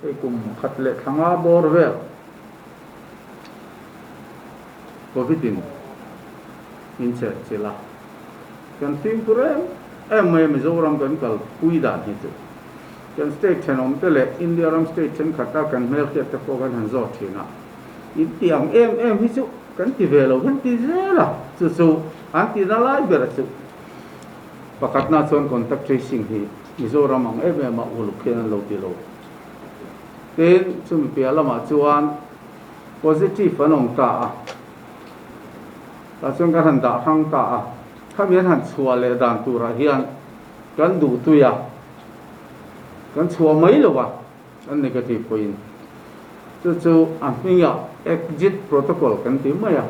Hei kum khat leh thla nga bawr vel Covid in min cheh chilh a, kan fimkhur em em mai a Mizoram kan kal pui dan hi chu kan state thenawm te leh India ram state thenkhat a kan hmelhriat te pawh kan han zawt thin a, in ti ang em em hi chu kan ti ve lo hian ti zel a, chu chu an tihna lai ber chu pakhatna chuan contact tracing hi Mizoram ang em em a uluk hian an lo ti lo. Tin, chumi piah lamah chuan positive an awm ta a, tah chuan kan han dah hrang ta a, khami an han chhuah leh dan turah hian kan duh tui a, kan chhuah mai lo a, an negative pawhin. Chu chu a hmingah exit protocol kan ti mai a,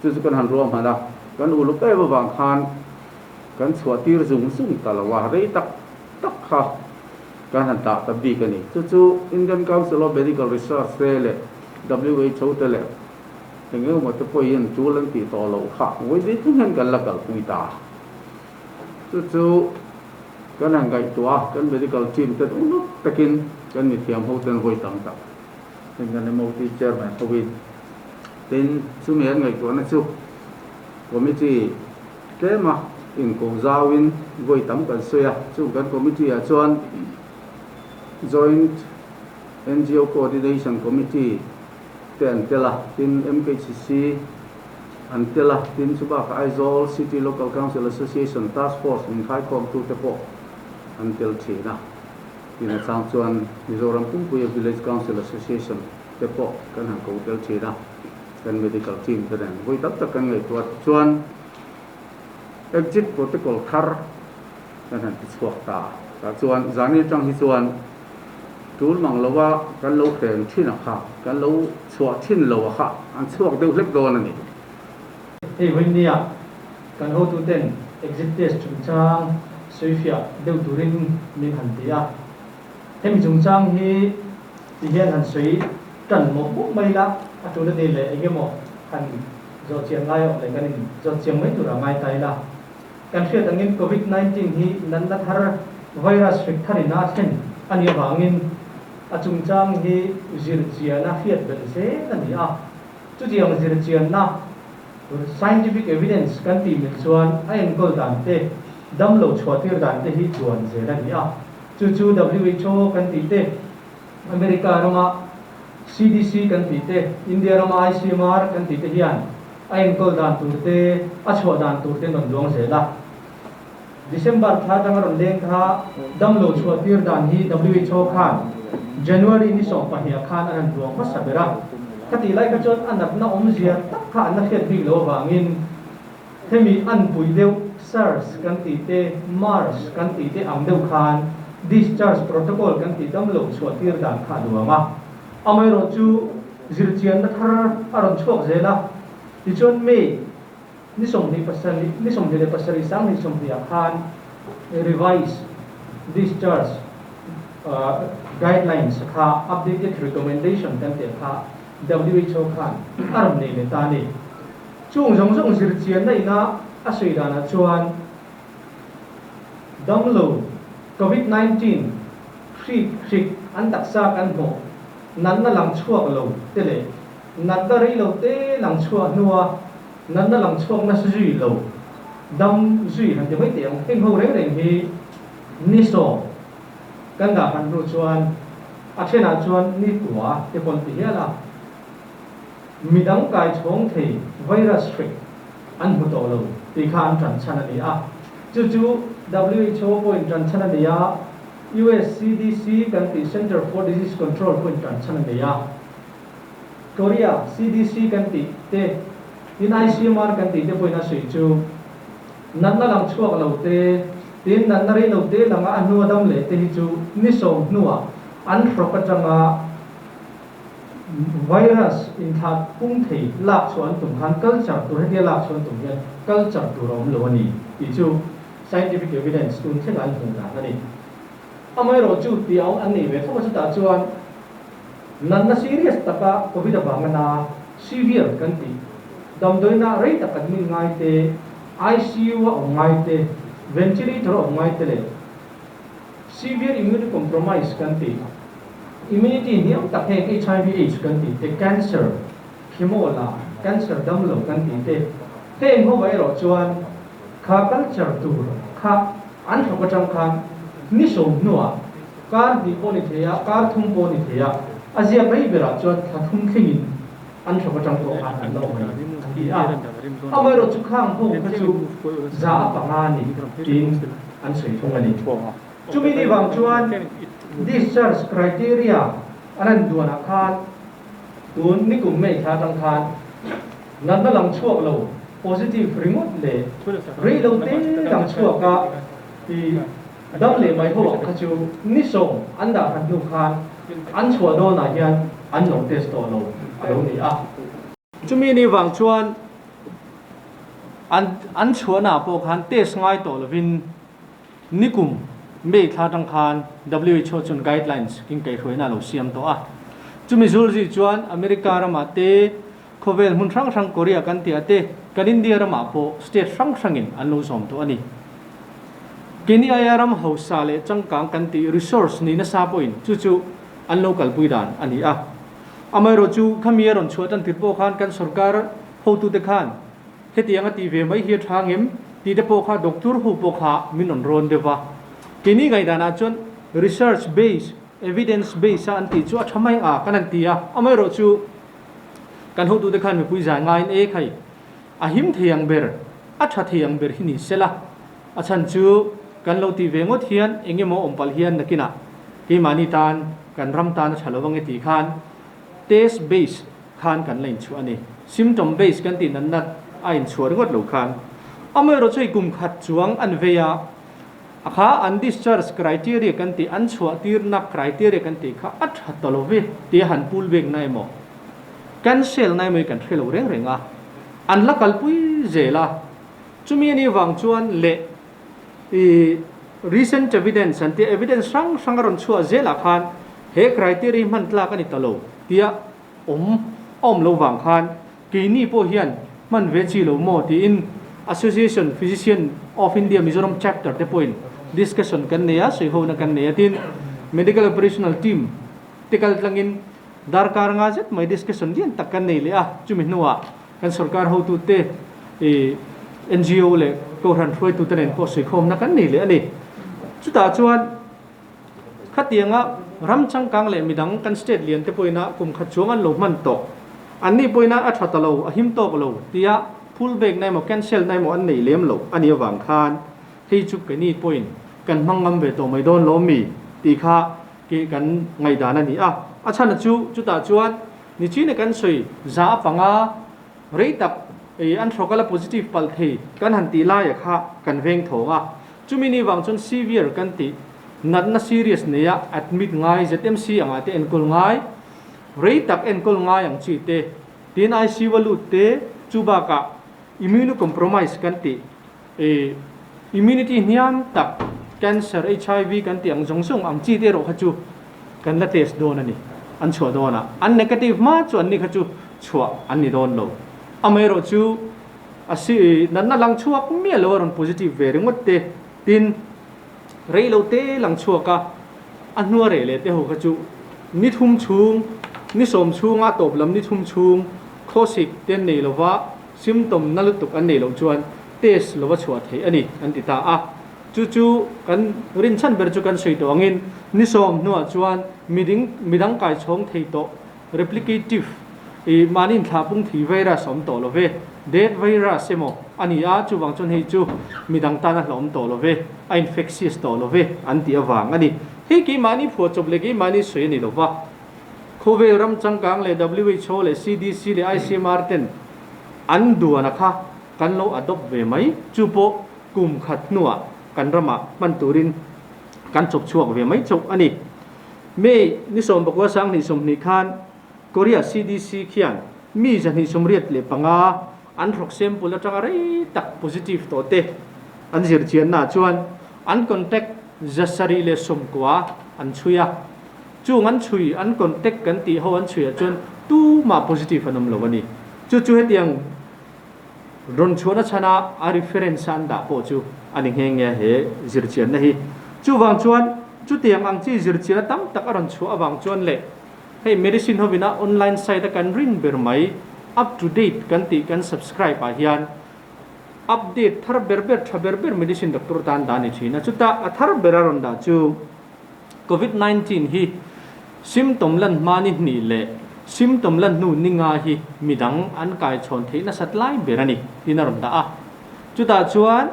chu chu kan han ruahman a, kan uluk em avang khan kan chhuah tir zung zung ta lo a, rei tak tak kha kan han dah ta bik a ni. Chu chu Indian Council of Medical Research te leh WHO te leh eng eng emaw te pawhin tul an tih tawh loh kha vawi zui thleng hian kan la kalpui ta. Chu chu kan han ngaihtuah a, kan medical team ten uluk takin kan mithiam ho ten vawi tam tak heng kan MOT chairman hoin tin chumi an ngaihtuahna chu committee Tlema inko zauin vawi tam kan sawi a, chung kan committee ah chuan Joint NGO Coordination Committee te an tel a, tin MKCC an tel a, tin chubakah Aizawl City Local Council Association Task Force min khaikhawmtu te pawh an tel thin a, tin a chang chuan Mizoram Pumpuia Village Council Association te pawh kan han ko tel thin a. Kan medical team te nen vawi tam tak kan ngaihtuah chuan exit protocol thar kan han ti chhuak ta. Tah chuan zani atang hi chuan tul mang lo a kan lo hreng thin a kha, kan lo chhuah thin lo a kha an chhuak deuh hlek dawn a ni. Hei vawinia kan hotuten exit test chungchang sawifiah deuh turin min han ti a. Hemi chungchang hi Ti hian han sawi tan mawp mawp mai la, a tul a ni leh eng emaw han zawh chian ngai awm leh kan in zawt chiang mai tur a ngai ta ila. Kan hriat angin Covid 19 hi natna thar virus hrik thar in a thlen a nih avangin a chungchang hi zir chian a hriat belh zel a ni a. Chutiang zir chianna scientific evidence kan tih mil chuan a enkawl dan te, damlo chhuahtir dan te hi chuan zel a ni a. Chu chu WHO kan tih te, America rama CDC kan tih te, India rama ICMR kan tih te hian a enkawl dan tur te, a chhuah dan tur te rawn duang zel a. December thla atanga rawn leng kha damlo chhuah tir dan hi WHO khan January ni 22 khan an han duang hmasa ber a. Khatih lai kha chuan a natna awmzia tak kha an la hriat bik loh avangin Hemi anpui deuh SARS kan tih te, MERS kan tih te ang deuh khan discharge protocol kan tih dam loh chhuah tir dan kha a duang a. Amaherawhchu zirchianna thar a rawn chhuak zel a, tichuan May ni 27, ni 27 2020 ah khan revise discharge guidelines kha updated recommendation kan tih kha WHO khan a rawn nei leh ta a ni. Chung zawng zawng zirchianna ina a sawi danah chuan damlo Covid 19 hrik hrik an taksa kan hmuh natna lang chhuak lo te leh natna rei lo te lang chhuah hnua natna lang chhuak nasa zui lo dam zui han ti mai teh ang. Heng ho reng reng hi ni 10 kan dah hran hnu chuan a thenah chuan ni kua te pawh an ti hial a. Midang kai chhawng thei virus hrik an hmu tawh lo tih kha an ṭan chhan a ni a. Chu chu WHO pawhin ṭan chhan a nei a, US CDC kan tih Center for Disease Control pawhin ṭan chhan a nei a, Korea CDC kan tih te, tin ICMR kan tih te pawhin a sawi chu natna lang chhuak lo te, tin natna rei lo te langa a hnua dam leh te hi chu ni 10 hnuah an hrawk aṭanga Virus inthlah pung thei lak chhuah an tum khan culture tur hetia lak chhuah an tum hian culture tur a awm lo a ni tih chu scientific evidence tun thlengah an hmuh dan a ni. Amaherawh chu tih a an nei ve tho a chutah chuan natna serious taka covid avanga na severe kan tih damdawiina rei tak admit ngai te, ICU a awm ngai te, ventilator a awm ngai te leh severe immune compromise kan tih. Immunity hniam tak heng HIV aids kan tih te, cancer, chemo la, cancer damlo kan tih te, heng ho erawh chuan kha culture tur kha an hlawk atang khan ni sawm hnuah kar hnih pawh ni thei a, kar thum pawh ni thei a, a ziak rei berah chuan thla thum thlengin an hlawk atang pawh khan an la awm a ni an ti a. Amaherawhchu chu khang ho kha chu 5% ni tiin an sawi thung a ni. Chumi ni vang chuan discharge criteria an han duanah khan tun nikum May thla atang khan natna lang chhuak lo positive ringawt leh rei lo te lang chhuak a i dam leh mai ho ang kha chu ni sawm an dah hran hnu khan an chhuah dawnah hian an lo test tawh lo a lo ni a. Chumi ni vang chuan an an chhuahnaah pawh khan test ngai tawh lovin Nikum May thla atang khan WHO chuan guidelines king kaihhruaina a lo siam tawh a. Chumi zulzi chuan America ramah te, khawvel hmun hrang hrang Korea kan tih ah te, kan India ramah pawh state hrang hrangin an lo zawm tawh a ni. Keini aia ram hausa leh changkang kan tih resource ni nasa pawhin chu chu an lo kalpui dan a ni a. Amaherawhchu khami a rawn chhuah tan tir pawh khan kan sorkar hotute khan Hetiang a tih ve mai hi a tha ngem tih te pawh kha doctor ho pawh kha min rawn rawn deuh va. Keini ngaihdanah chuan research base, evidence base a an tih chu a tha mai a kan han ti a, amaherawh chu kan hotute khan mipui zai ngaiin e khai a him thei ang ber, a tha thei ang ber hi ni sela, a chhan chu kan lo tih ve ngawt hian eng emaw awm palh hian nakinah keimahni tan kan ram tan a tha lo ang e tih khan test base khan kan la inchhuah a ni. Symptom base kan tih natna a inchhuah ringawt lo khan amaherawh chu hei kum khat chuang an vei a, a kha an discharge criteria kan tih an chhuah tirna criteria kan tih kha a tha ta lo ve tia han pull back na emaw cancel na emaw hi kan hre lo reng reng a, an la kalpui zel a. Chumi anih vang chuan leh i recent evidence an tih evidence hrang hrang a rawn chhuah zelah khan he criteria hi hman tlak a ni ta lo tia awm a awm lo vang khan keini pawh hian hman ve chi lo maw tiin Association Physician of India Mizoram Chapter te pawhin discussion kan nei a, sawihona kan nei a tin Medical Operational Team te kal tlangin darkar nga zet mai discussion lian tak kan nei leh a, chumi hnuah kan sorkar hotute i NGO leh Kohhran hruaitute nen pawh sawikhawmna kan nei leh a ni. Chutah chuan Khatianga ram changkang leh midang kan state lian te pawhin kum khat chuang an lo hman tawh. Anni pawhin a tha ta lo, a him tawk lo tia pull back na emaw cancel na emaw an nei lem lo a nih avang khan hei chu keini pawhin kan hmang ngam ve tawh mai dawn lo mi tih kha kih kan ngaihdan a ni a. A chhan chu chutah chuan nichina kan sawi 5% rei tak an hrawk ala positive palh thei kan han tih laia kha kan veng thawng a. Chumi ni vang chuan severe kan tih natna serious neia admit ngai ZMC angah te enkawl ngai, rei tak enkawl ngai ang chi te, tin ICU a lut te, chu bakah immunocompromise kan tih ih immunity hniam tak cancer, HIV kan tih ang zawng zawng ang chi te erawh kha chu kan la test dawn a ni, an chhuah dawn a, an negative hma chu an ni kha chu chhuah an ni dawn lo. Amaherawh chu. A si, natna lang chhuak miah lo a rawn positive ve ringawt te, tin rei lo te lang chhuak a, a hnua reh leh te ho kha chu ni thum chhung, ni sawm chhunga tawp lam ni thum chhung khawsik te an nei lova, symptom na lutuk an neih loh chuan test lova chhuah theih a ni an ti ta a. Chu chu kan rinchhan ber chu kan sawi tawh angin ni sawm hnuah chuan miding midang kai chhawng thei tawh Replicative, i mahni inthlah pung thei virus a awm tawh lo ve, dead virus emaw a ni a, chuvang chuan hei chu midang tan a hlauhawm tawh lo ve, a infectious tawh lo ve an tih avang a ni. Hei keimahni phuahchawp leh keimahni sawi a ni lo va, khawvel ram changkang leh WHO leh CDC leh ICMR ten an duana kha kan lo adopt ve mai, chu pawh kum khat hnuah kan ramah hman turin kan chawp chhuak ve mai chauh a ni. May ni 19 20 khan Korea CDC khian mi 285 an hrawk sample atanga rei tak positive tawh te an zirchiannaah chuan an contact 790 an chhui a. Chung an chhui an contact kan tih ho an chhuiah chuan tumah positive an awm lo a ni. Chu chu hetiang rawn chhuahna chhana a reference a an dah pawh chu a ni nghe nghe he zirchianna hi. Chuvang chuan. Chutiang ang chi zirchianna tam tak a rawn chhuah avang chuan leh hei medicine hovina online site a kan rin ber mai up to date kan tih kan subscribe ah hian update thar ber ber tha ber ber medicine doctor tan dah a ni thin a. Chuta a thar ber a rawn dah chu Covid 19 hi symptom lan hma ni hnih leh symptom lan hnu ni nga hi midang an kaichhawn theih nasat lai ber a ni tiin a rawn dah a. Chutah chuan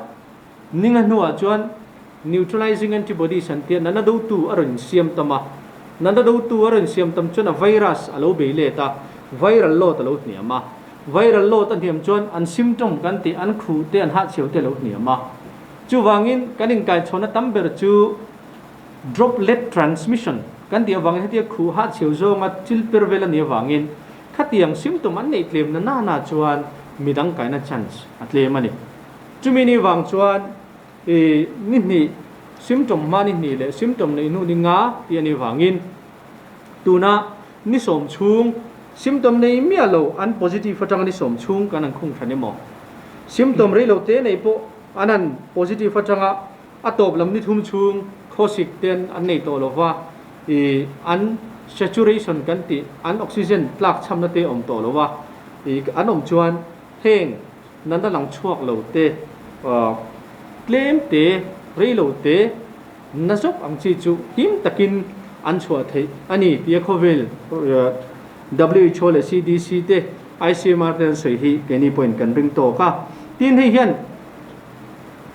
Ninga hnuah chuan neutralizing antibodies an tia natna dotu a rawn insiam tam a. Natna dotu a rawn insiam tam chuan a virus a lo bei let a, viral load a lo hniam a. Viral load a hniam chuan an symptom kan tih an khuh te an hahchhiau te a lo hniam a. Chuvangin kan inkaichhawnna tam ber chu droplet transmission kan tih avangin hetia khuh hahchhiau zawnga thil per vel a nih avangin khatiang symptom an neih tlemna nana chuan midang kaina chance a tlem a ni. Chumi ni vang chuan i ni hnih, symptom hma ni hnih leh symptom neih hnu ni nga tih a nih vangin tuna ni sawm chhung symptom nei miah lo an positive atanga ni sawm chhung kan han khung hran emaw? Symptom rei lo te nei pawh an han positive atanga a tawp lam ni thum chhung khawsik ten an nei tawh lova i an saturation kan tih an oxygen tlak chhamna te awm tawh lova i an awm chuan heng Nana lang chhuak lo te, tlem te, rei lo te, na zawk ang chi chu him takin an chhuah theih a ni tia khawvel WHO leh CDC te, ICMR te an sawi hi keini pawhin kan ring tawk a. Tin hei hian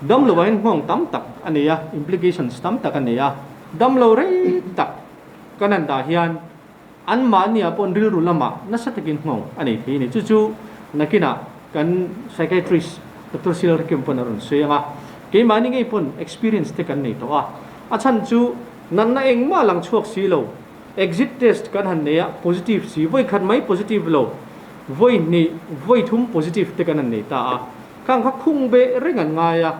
damlo ah hian nghawng tam tak a nei a, implications tam tak a nei a. Damlo rei tak kan han dah hian Anmahniah pawh rilru lamah nasa takin nghawng a nei thei a ni. Chu chu nakinah kan psychiatrist Doctor Sila Rakim pawn a rawn sawi ang a, keimahni ngei pawn experience te kan nei tawh a. A chhan chu natna engmah lang chhuak si lo, exit test kan han nei a, positive si, vawi khat mai positive lo, vawi hnih, vawi thum positive te kan han nei ta a. Khang kha khung beh reng an ngai a.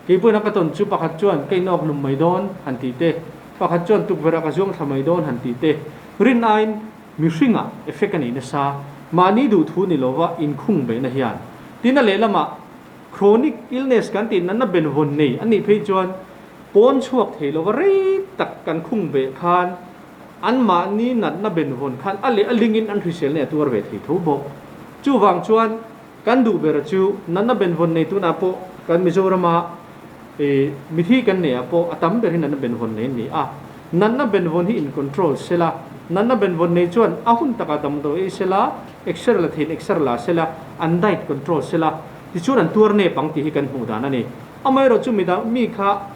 Kei pawhin a ka tawn chu pakhat chuan ka inawk lum mai dawn han tih te, pakhat chuan tukverh ah ka zuang thla mai dawn han tih te, rin aiin mihringah effect a nei nasa, mahni duhthu ni lova inkhung beihna hian. Tin a lehlamah chronic illness kan tih natna benvawn nei a nih phei chuan pawn chhuak thei lova rei tak kan khung beh khan anmahni natna benvawn khan a leh a lingin an hriselna a tuar ve thei tho bawk. Chuvang chuan Kan duh ber chu natna benvawn nei tunah pawh kan Mizorama mithi kan neih ah pawh a tam ber hi natna benvawn nei an ni a. Natna benvawn hi in control sela, natna benvawn nei chuan a hun takah damdawi ei sela, exer la theiin exer la sela, an diet control sela, tichuan an tuar nep ang tih hi kan hmuh dan a ni. Amaherawh chu midang mi kha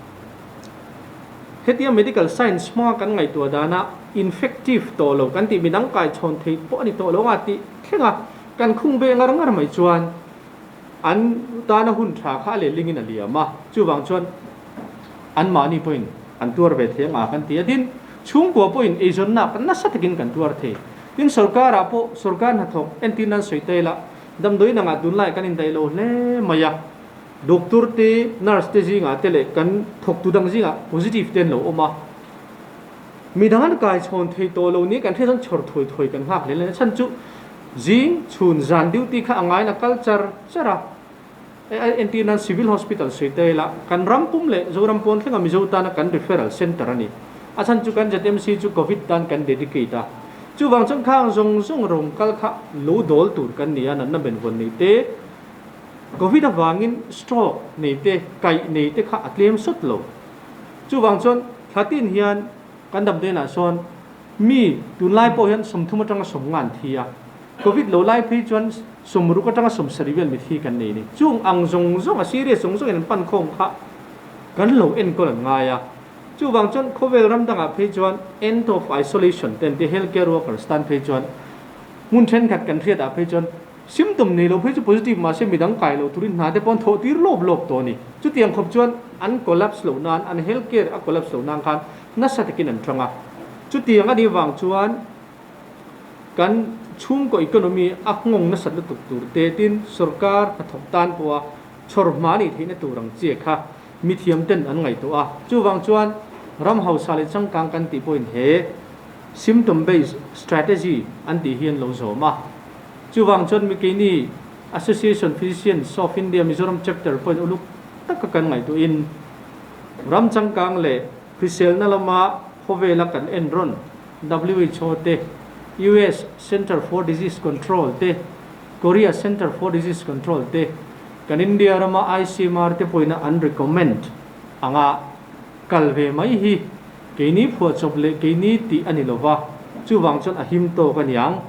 hetia medical science hmanga kan ngaihtuah dana infective tawh lo kan tih midang kaichhawn thei pawh a ni tawh lo ang a tih thleng a. Kan khung ve ngar ngar mai chuan an tana hun tha kha a lehlingin a liam a, chuvang chuan anmahni pawhin an tuar ve thei anga kan ti a. Tin, chhungkua pawhin eizawnna kan nasa takin kan tuar thei. Tin, sorkarah pawh sorkar hnathawk entir nan sawi ta ila, damdawiin angah tunlai kan indaih lo hle mai a, doctor te, nurse te zingah te leh kan thawktu dang zingah positive te an lo awm a, midang an kaichhawn thei tawh lo nia kan hriat chuan chhawr thuai thuai kan nghak hle hle a, chhan chu Zing chhun zan duty kha a ngaina kal char char a, entir nan Civil Hospital sawi ta ila kan ram pum leh Zoram pawn thlenga Mizo tana kan referral centre a ni. A chhan chu kan ZMC chu Covid tan kan dedicate a, chuvang chuan khang zawng zawng rawng kal kha lo dawl tur kan ni a, natna benvawn nei te, Covid avangin stroke nei te, kaih nei te kha a tlem sawt lo. Chuvang chuan thla tin hian kan damdawiinah sawn Mi, tunlai pawh hian 30 atanga 50 an thi a, Covid lo lai phei chuan 60 atanga 70 vel mithi kan nei a ni. Chung ang zawng zawng a serious zawng zawngin an pan khawm kha kan lo enkawl an ngai a. Chuvang chuan khawvel ram dangah phei chuan end of isolation te an ti healthcare workers tan phei chuan hmun thenkhat kan hriatah phei chuan symptom nei lo phei chu positive mahse midang kai lo turin hna te pawh an thawh tir lawp lawp tawh a ni. Chutiang khawp chuan an collapse loh nan an healthcare a collapse loh nan khan nasa takin an tang a. Chutiang a nih vang chuan kan chhungkaw economy a nghawng nasat lutuk tur te tin sorkar hnathawk tan pawha chhawr hma nih theihna tur ang chiah kha mithiam ten an ngaihtuah a. Chuvang chuan ram hausa leh changkang kan tih pawhin he symptom based strategy an tih hi an lo zawm a. Chuvang chuan Mikeini Association Physicians of India Mizoram Chapter pawhin uluk taka kan ngaihtuahin ram changkang leh. Hriselna lama khawvela kan en rawn who te, US Center for Disease Control te, Korea Center for Disease Control te, kan India rama ICMR te pawhin an recommend anga kal ve mai hi keini phuahchawp leh keini tih a ni lova, chuvang chuan a him tawk a niang.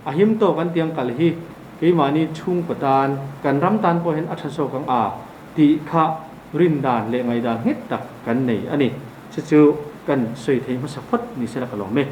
A him tawk an tiang kal hi keimahni chhungkaw tan, kan ram tan pawh hian a tha zawk ang a tih kha rindan leh ngaihdan nghet tak kan nei a ni. Chu chu kan sawi thei hmasa phawt ni sela ka lawm e.